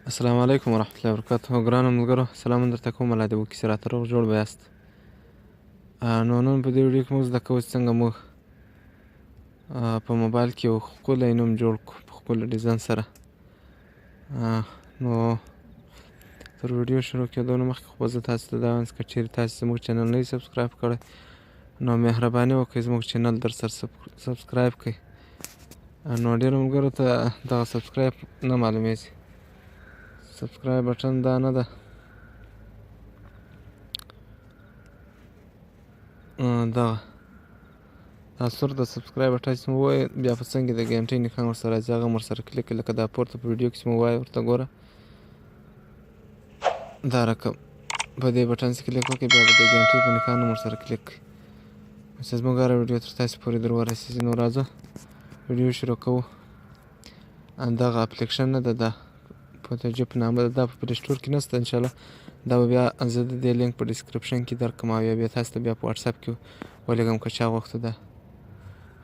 السلام علیکم ورحمت الله وبرکاته. ګرانو ملګرو، سلام درته کوم. الله دې وکړي چې راته روغ جوړ به یاست. نو نن په دې ویډیو کې موږ زده کوو چې څنګه موږ په موبایل کې یو ښکلی نوم جوړ کړو په ښکلي ډیزاین سره. نو تر ویډیو شروع کېدو نه مخکې خو به زه تاسو ته دا وایم که چېرې تاسو زموږ channel نه subscribe کړی، نو مهرباني وکړئ زموږ channel در سره subscribe کړئ. نو ډېرو ملګرو ته دغه subscribe نه معلومیږي. subscribe button دا نه ده، دغه دا سور د subscribe button چې مو ووایي، بیا په څنګ کې د ګنټۍ نښان ورسره راځي، هغه هم ورسره کلیک کړئ. لکه دا پورته په ویډیو کې چې مو وایي ورته ګوره، دا رقم په دې button چې کلیک وکړئ، بیا به د ګنټۍ په نښان هم ورسره کلیک کړئ چې زموږ هره ویډیو تر تاسو پورې در ورسېږي. نو راځه ویډیو شروع کوو. دغه اپلیکشن نه ده، دا په په نامه ده، دا په Play Store کې نشته. انشاءالله دا به بیا زه د دې لینک په description کې درکړم او یا بیا تاسو ته بیا په WhatsApp کې ولېږم که چا غوښته دا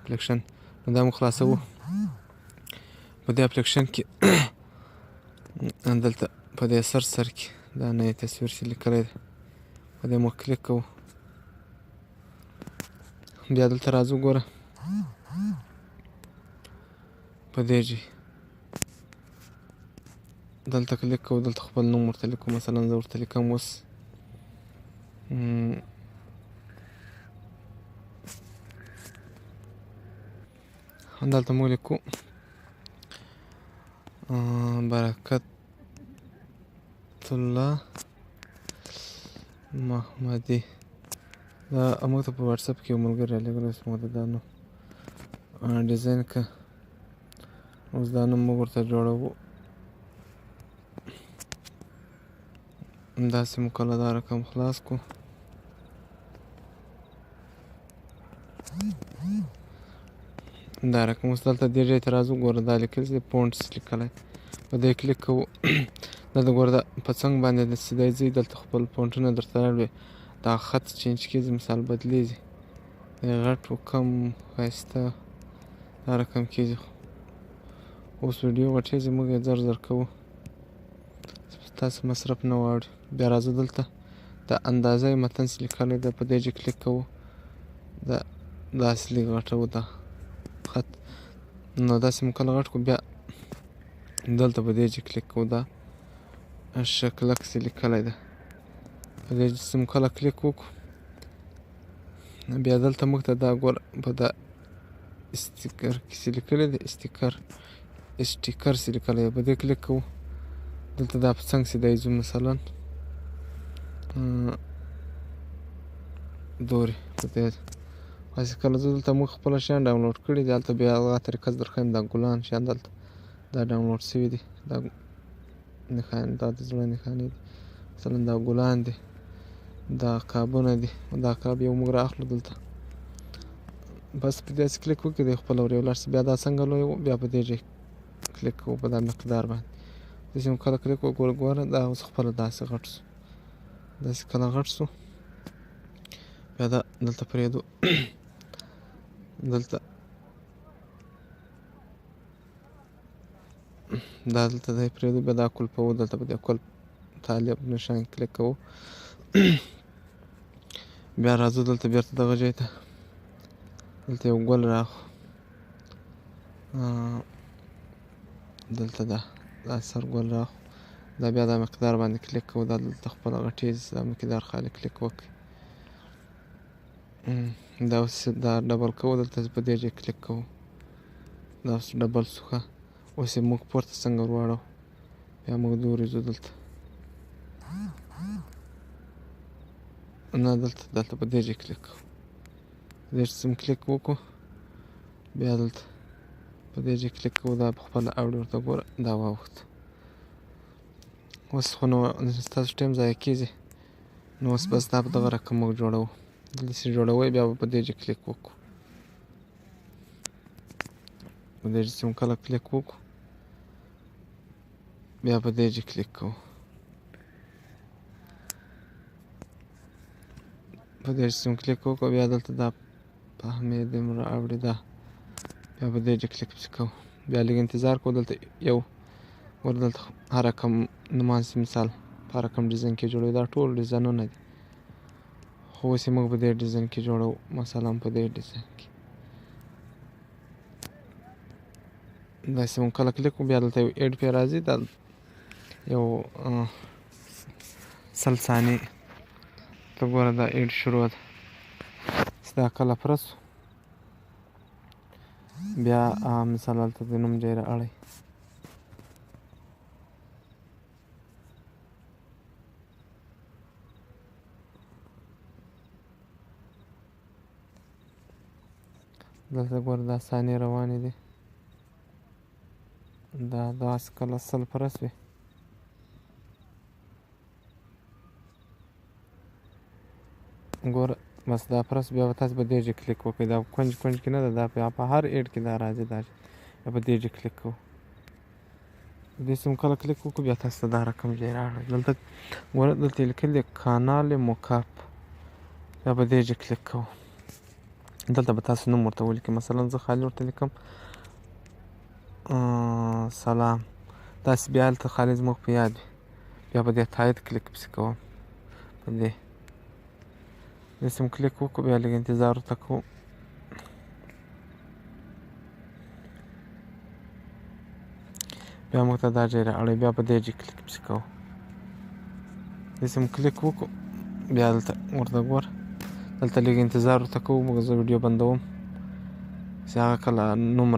اپلیکشن. نو دا موږ خلاصوو. په دې اپلیکشن کې دلته په دې سر سر کې دا نوی تصویر چې لیکلی دی، په دې موږ کلیک کوو. بیا دلته راځو، ګوره په دې ځای دلته کلیک کوو، دلته خپل نوم ورته لیکو. مثلا زه ورته لیکم اوس دلته موږ لیکو برکت الله محمدي. دا موږ ته په WhatsApp کې یو ملګری رالیږلی، اوس موږ ته دا نوم ډیزاین که اوس دا نوم موږ ورته جوړوو. داسې مو کله دا رقم خلاص کړو. دا رقم اوس دلته دې ځای ته راځو، ګوره دا لیکل چې fonts لیکلی، په دې کلیک کوو. دلته ګوره دا په څنګ باندې داسې دی ځي، دلته خپل فونټونه درته راوړي. دا خط change کېږي، مثال بدلیږي، غټ و کم ښایسته دا رقم کېږي. اوس ویډیو غټېږي، موږ یې زر زر کوو، تاسو مصرف نه واوړي. بیا راځو دلته د اندازه متن چې لیکلی ده، په دې ځای کلیک کوو. دا داسې لږ غټوو دا خط. نو داسې مو کله غټ کړو، بیا دلته په دې ځای کلیک کوو، دا شکلک چې لیکلی ده، په دې ځای چې مو کله کلیک وکړو، بیا دلته موږ ته دا ګوره په دا sticker کې چې لیکلی دی، sticker چې لیکلی دی، په دې کلیک کوو. دلته دا په څنګ چې دی ځو، مثلا دورې په دې هسې کله زه دلته موږ خپله شیان download کړي دي، هلته بیا هغه طریقه زه درښیم. دا ګلان شیان دلته دا download شوي دي، دا نښان دا د زړه نښانې دي، مثلا دا ګلان دي، دا قابونه دي. دا قاب یو موږ را اخلو دلته، بس په دې هسې کلیک وکړي، دی خپله ور یو لاړ شي. بیا دا څنګه لوی و، بیا په دې ځای کلیک کوو په دا مقدار باندې. داسې موږ کله کلیک وکړو، ګوره دا اوس خپله داسې غټ شو. داسې کله غټ شو، بیا دا دلته پرېږدو، دلته دا دلته دی پرېږدو. بیا دا کلپوو، دلته په دې کلپ طالب نشان کلیک کوو. بیا راځو دلته بېرته دغه ځای ته، دلته یو ګل راخو، دلته دا دا سر ګل راخو، دا بیا دا مقدار باندې کلیک کوو، دا دلته خپله غټېږي، دا مقدار خالي کلیک وکړئ. دا اوس دا double کوو، دلته په دې ځای کلیک کوو، دا اوس double شو. ښه اوس یې موږ پورته څنګه ور واړوو، بیا موږ دورې ځو دلته، نه دلته دلته په دې ځای کلیک کوو، دې ځای چې کلیک وکړو، بیا دلته په دې ځای کلیک کوو، دا په خپله اوړي ورته ګوره دا واوښت. اوس خو نو ستاسو ټایم ضایع کېږي. نو اوس بس دا په دغه رقم موږ جوړوو، دلته چې جوړوئ بیا به په دې ځای کلیک وکړو. په دې ځای چې موږ کله کلیک وکړو، بیا په دې ځای کلیک کوو، په دې ځای چې موږ کلیک وکړو، بیا دلته دا فهمې دومره اوړي ده، بیا په دې ځای کلیک پسې کوو. بیا لږ انتظار کوو، دلته یو ګوره دلته هر رقم نومان چې مثال په هر رقم ډیزاین کې جوړوي، دا ټول ډیزاینونه دي. خو اوس یې موږ په دې ډیزاین کې جوړوو، مثلا په دې ډیزاین کې داسې موږ کله کلیک کړو، بیا دلته یو ایډ پې راځي، دا یو 100 ثانیې ته ګوره دا ایډ شروع ده. چې دا کله پوره شو بیا مثال هلته د نوم ځای رااړوي. دلته ګوره دا ثانیې روانې دي. دا داسې کله 100 پوره شوې ګوره بس دا پرس، بیا به تاسو په دې ځای کلیک وکړئ. دا کنج کنج کې نه ده، دا په هر ایډ کې دا راځي. دا بیا په دې ځای کلیک کوو. دې سم کله کلیک وکړو بیا تاسو ته دا رقم ځای راغلی. دلته ګوره دلته یې لیکلي دي کانال مکعب، بیا په دې ځای کلیک کوو. دلته به تاسو نوم ورته ولیکئ. مثلا زه خالي ورته لیکم سلام، داسې بیا هلته خالي زموږ په یاد وي. بیا په دې تایید کلیک پسې کوم، په دې داسې کلیک وکړو، بیا لږ انتظار ورته کوو. بیا موږ ته دا ځای رااړوي، بیا په دې ځای کلیک پسې کوو. داسې کلیک وکړو، بیا دلته ورته ګوره دلته لږ انتظار ورته کوو. موږ زه ویډیو بندوم چې هغه کله نوم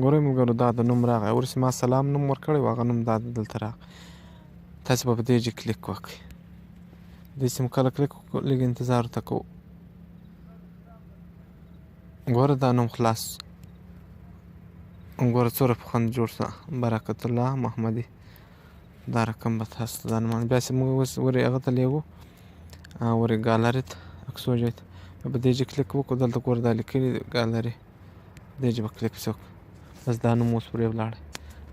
ګورئ ملګرو، دا د نوم راغی. ورسې ما سلام نوم ورکړی و، هغه نوم دا دلته راغی. تاسې به په دې ځای کلیک وکړئ. داسې مو کله کلیک وکړو، لږ انتظار ورته کوو. ګوره دا نوم خلاص، ګوره څومره په خوند جوړ شو، برکت الله محمدي. دا رقم به تاسو ته دا نومان. بیا چې موږ اوس ورې هغه ته لېږو، ورې ګالري ته عکسو ځای ته، بیا په دې ځای کلیک وکړو. دلته ګوره دا لیکلي دي ګالري، دې ځای به کلیک پسې وکړو. بس دا نوم اوس ورې ولاړی.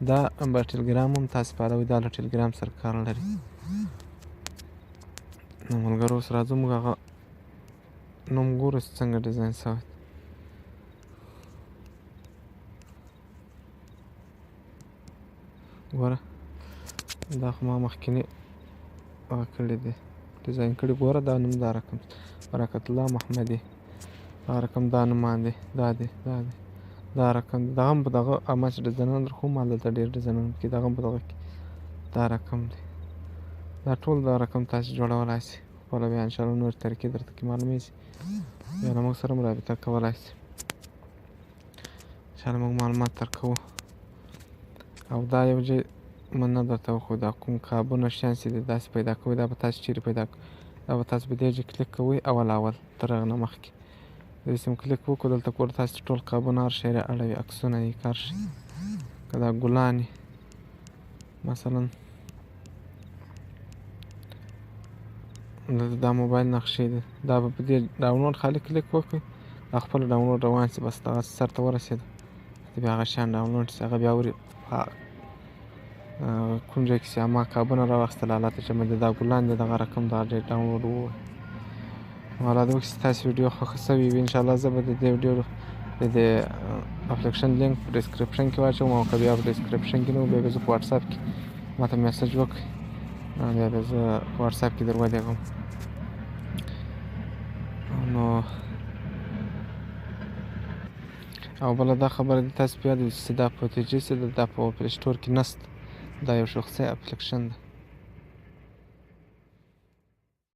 دا به ټلګرام هم تاسې فعالوئ، دا له ټلګرام سره کار لري. نو ملګرو اوس راځو موږ هغه نوم ګورو چې څنګه ډیزاین شوی. ګوره دا خو ما مخکینی هغه کړی دی، ډیزاین کړی. ګوره دا نوم دا رقم برکت الله محمدي، دا رقم دا نومان دی، دا دی، دا دی، دا رقم دی. دغه هم په دغه ما چې ډیزاینونه درښوم، ما دلته ډېر ډیزاینونه کې، دغه هم په دغه کې دا رقم دی. دا ټول دا رقم تاسې جوړولای شئ خپله. بیا انشاءالله نورې طریقې درته کې معلومېږي، بیا له موږ سره هم رابطه کولای شئ. انشاءالله موږ معلومات درکوو. او دا یو ځای مننه درته وښو، دا کوم کابونه شیان چې دي داسې پیدا کوئ، دا به تاسې چېرې پیدا کوئ؟ دا به تاسو په دې ځای کلیک کوئ اول اول تر هغه نه مخکې داسې هم کلیک وکړو. دلته ګوره تاسې ټول کابونه هر شی رااړوي، عکسونه یې که هر شی، که دا ګلان یې مثلا دلته دا موبایل نقشې دي، دا به په دې ډاونلوډ خالي کلیک وکړئ، دا خپله ډاونلوډ روان شي. بس دغه سر ته ورسېده، بیا هغه شیان ډاونلوډ شي. هغه بیا ورې کوم ځای کې چې ما کابونه راواخیستل، هلته چې مې دا ګلان دي دغه رقم دا ځای ډاونلوډ ووایي. الله دې وکړي چې تاسې ویډیو خوښه شوې وي. انشاءالله زه به د دې ویډیو د دې اپلیکیشن لینک په ډسکرپشن کې واچوم، او که بیا په ډسکرپشن کې نه و، بیا به زه په واټساپ کې ما ته میسج وکړئ، بیا به زه په واټساپ کې در ولېږم. نو او بله دا خبره دې تاسو په یاد وي چې دا فوتیجي چې ده دا په پلی سټور کې نشته، دا یو شخصي اپلیکیشن ده.